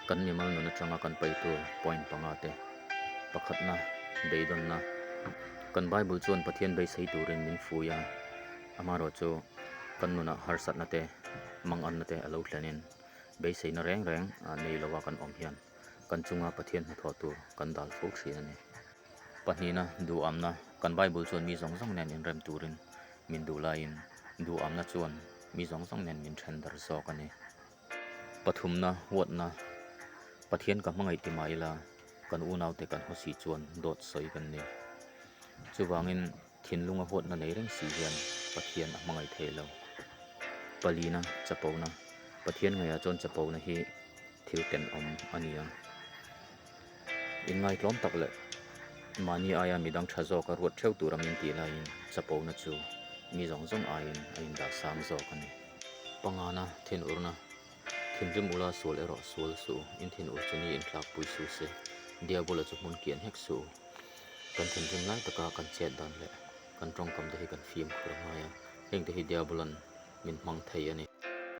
Kan mimal nun atanga kan pai tur point panga te, pakhatna, beidawnna. Kan Bible chuan Pathian beisei turin min fui a, amaherawhchu kan nunah harsatna te, manganna te a lo thlenin beiseina reng reng nei lova kan awm hian kan chunga Pathian hnathawh tur kan dal fo thin a ni. Pahnihna, duhamna. Kan Bible chuan mi zawng zawng nen inrem turin min duh laiin duhamna chuan mi zawng zawng nen min then dar zawk a ni. Pathumna, huatna. Pathian ka hmangaih ti mah ila kan unaute kan haw si chuan dawt sawi kan ni. Chuvangin thinlunga huatna nei reng si hian Pathian a hmangaih thei lo. Palina, chapona. Pathian ngaihah chuan chapona hi thil tenawm a ni a. Inngaitlawm tak leh mahni aia midang tha zawka ruat theuh tura min tih laiin chapona chu mi zawng zawng aiin a indah sang zawk a ni. Pangana, thinurna, Thinrim ula sual erawh sual suh u, in thinur chu ni intlakpui suh se, Diabola chu hmun kian hek suh u. Kan thinrim lai taka kan chet dan leh kan tawngkam te hi kan fimkhur a ngai a, hengte hi Diabola'n min hmang thei a ni.